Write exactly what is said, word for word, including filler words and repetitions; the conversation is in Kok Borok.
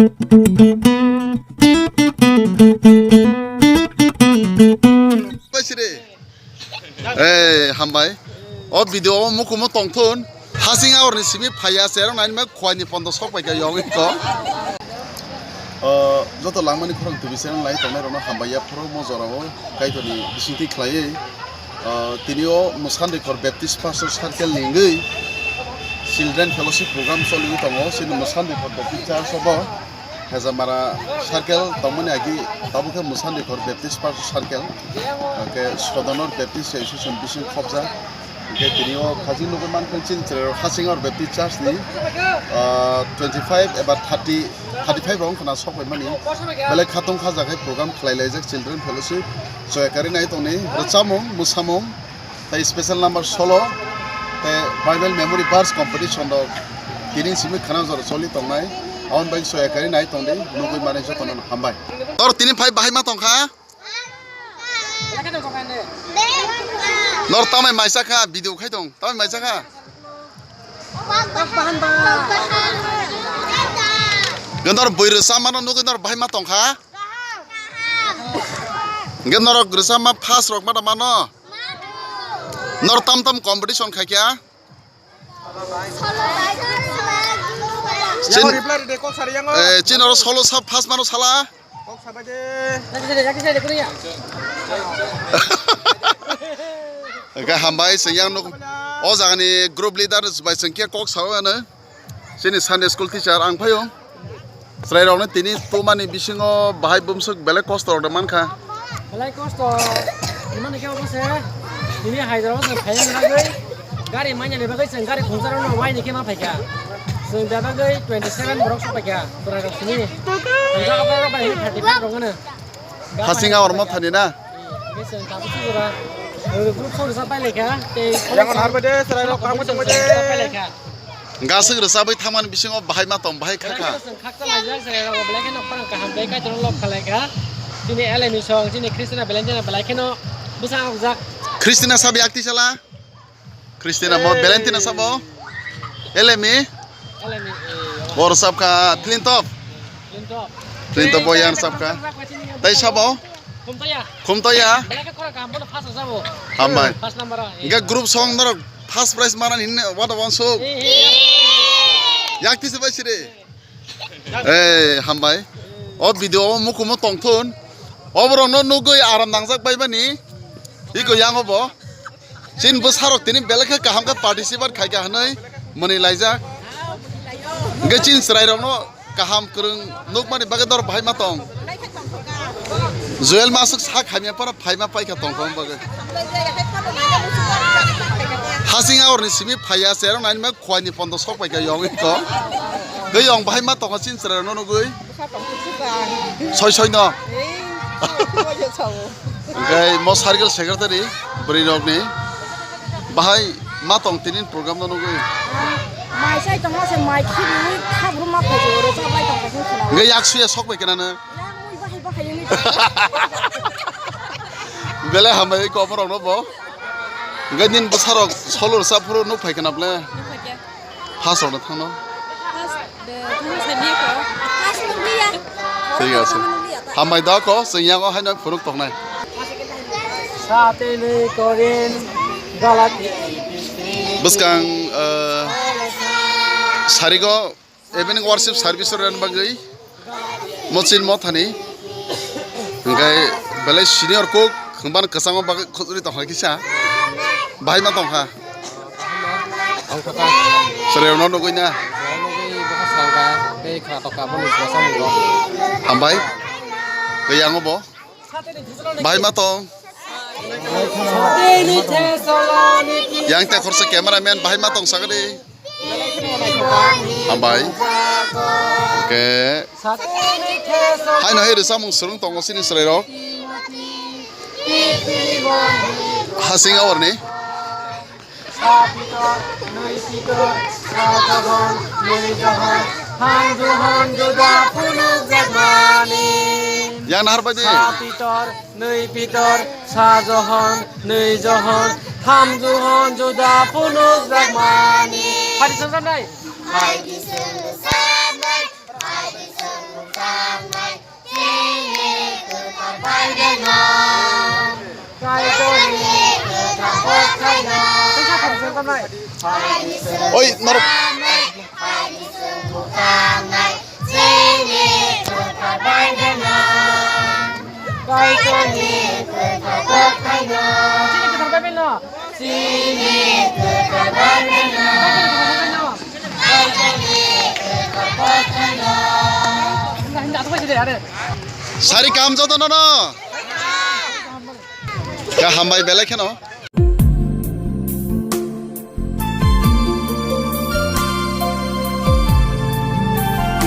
Bai siri. Eh, hambai. O video o mukumu tongthun. Hasing aorni simi phaiya, cherok nainma khwani pondo sok bai ka yong iko. O, joto langmani khorang tubi cherok lai tongnai rokno hambai ya phoro mo jorao kaitorni bisingtwi khlaiwi. O, tini o Mwsandikor Baptist Pastor Circle ni wngwi Children Fellowship program choliwi tongo. Chini Mwsandikor Baptist Church o bo Hezamara circle tongmani agi tabuk khe Mwsandikor Baptist Pastor Circle, hwnkhe Sodanor Baptist Association bising khopjak. Hwnkhe tini o khajing nugwi mankha chini chwrairok Hasing Aor Baptist Church ni, ah, twenty five eba thirty, thirty five rok wngkhana sok bai mani. Belai khatong kha jaga khe program khlai laijak Children Fellowship, choya kari nai tongni rwchapmung, mwsamung, tei special number solo, tei Bible memory verse competition rok tini simi khana jora choli tongnai. Aboni bai soya kari nai tongdi, nugwi mani jotono hambai. Tor tini phai bahai ma tongkha? Nor tamai maisa kha, video khai tong, tamai maisa kha? Nor bui rwsa mano nugwi nor bahai ma tongkha? Hwnkhe norok rwchapma first rok mano mano? Nor tam tam competition khaikha? Yang reply ride kok sari yang o. Eh, chini oro solo sa first mano sala. Kok sabai de. Hwnkhe hambai chwng yang nuk o jagani group leader bai chwng khe kok sabai mano. Chini Sunday school teacher ang phaio. Chwrairokno tini tumani bisingo bahai bumswk belai kosto rok mankha. Belai kosto hwnmani khe obo se, tini Hyderabad se phaiya bagwi gari manya ni bagwi chwng gari khungsa rokno waini khe ma phaikha. Chwng da bagwi twenty seven borok sok phaikha chwrairok simi. Hwnjak abo rok bai thirty five rok hwno. Hasing Aor Mothani na? Yang harbai de, chwrairok kangma tongma de. Gaswk rwchabwi thangmani bisingo bahai ma tong, bahai kha kha. Chini L M E song, chini Christian Valentine belai kheno bwsa rokjak. Christina sabi akti sala? Christina mo Valentina sabo? L M E? L M E, eh, bo rwchap kha Flintop. Flintop. Flintop bo yang rwchap kha. Tai sabo? Khumtoya. Khumtoya. Belai khe khorang kaham bono first rwchabo. Hambai. First number o, eh. Hingke group song norok first prize manani hinne wada wansuk. Eh, eh. Yak tisi bai siri. Eh, hambai. O video o mukumu tongthun. O borokno nugwi aram nangjak bai bani. Iko yang obo. Chin bwsarok tini belai khe kaham khe participate khai kha hwnwi mwnwi laijak. Hwnkhe chin chwrairokno kaham kwrwng nukmani bagwi dor bahai ma tong. Joel masuk sak hamya phano phaima paikha tongthokma bagwi. Hasing aorni simi phaiya cherok nainma khwani pondo sok paikha yong iko. Tei yong bahai ma tongkha chin chwrairokno nugwi. Soi soi no. Hwnkhe mo circle secretary bwrwi rokni bahai ma tong tinin program no nugwi. Mai sai tongma se mai khibiwi khabru ma phaio oro chabai tongkha khe khwna. Hwnkhe yak suya sok bai kena no. Belai hambai khe omo rokno bo. Hwnkhe nini bwsarok solo rwchap phuru nuk phai khna ble? Nuk phai khe. First rokno thangno. First, de, thangno sai liya ko. First nuk liya. Thik ase. Hambai da ko, chwng yago haino phunuk tongnai. Satini korin galati. Bwskang, eh, sarigo evening worship service rwna bagwi. Mochin Mothani. Hwnkhe belai senior cook, hwnbani kwchango bagwi khujuri tongkha kisa. Bahai ma tongkha. Chwrairokno nugwi na. Hambai. Tei yango bo. Bahai ma tong. Yang te khorsa cameraman bahai ma tong sakadi. Hambai. Oke. Haino hai rwchapmung swrwng tongo chini chwrairok. Hasing aorni. Yang nahar bai di. Nwi Pitor, sa Johon, nwi Johon, tham Johon juda phunukjakmani. Phai di chwng sanai. Phai di chwng sanai, phai di chwng Oi, norok. Sari kam joto nono. Ya hambai belai kheno.